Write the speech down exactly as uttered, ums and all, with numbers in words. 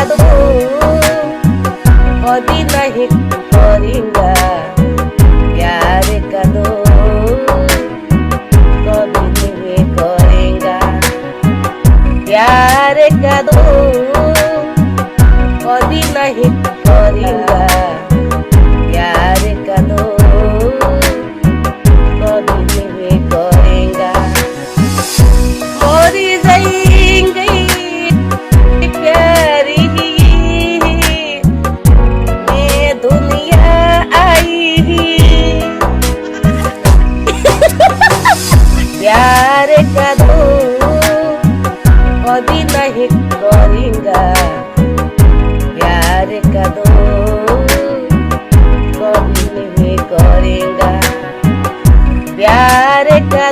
दो, कभी नहीं करेंगा, प्यार का दो, कभी नहीं करेंगा, प्यार का दो, कभी नहीं करेंगा, प्यार का दो, कभी नहीं करेंगा। मर जाएंगे प्यारी, ये दुनिया आई। प्यार का दो, कभी नहीं करेंगा, प्यार का दो, कभी नहीं करेंगा, प्यार का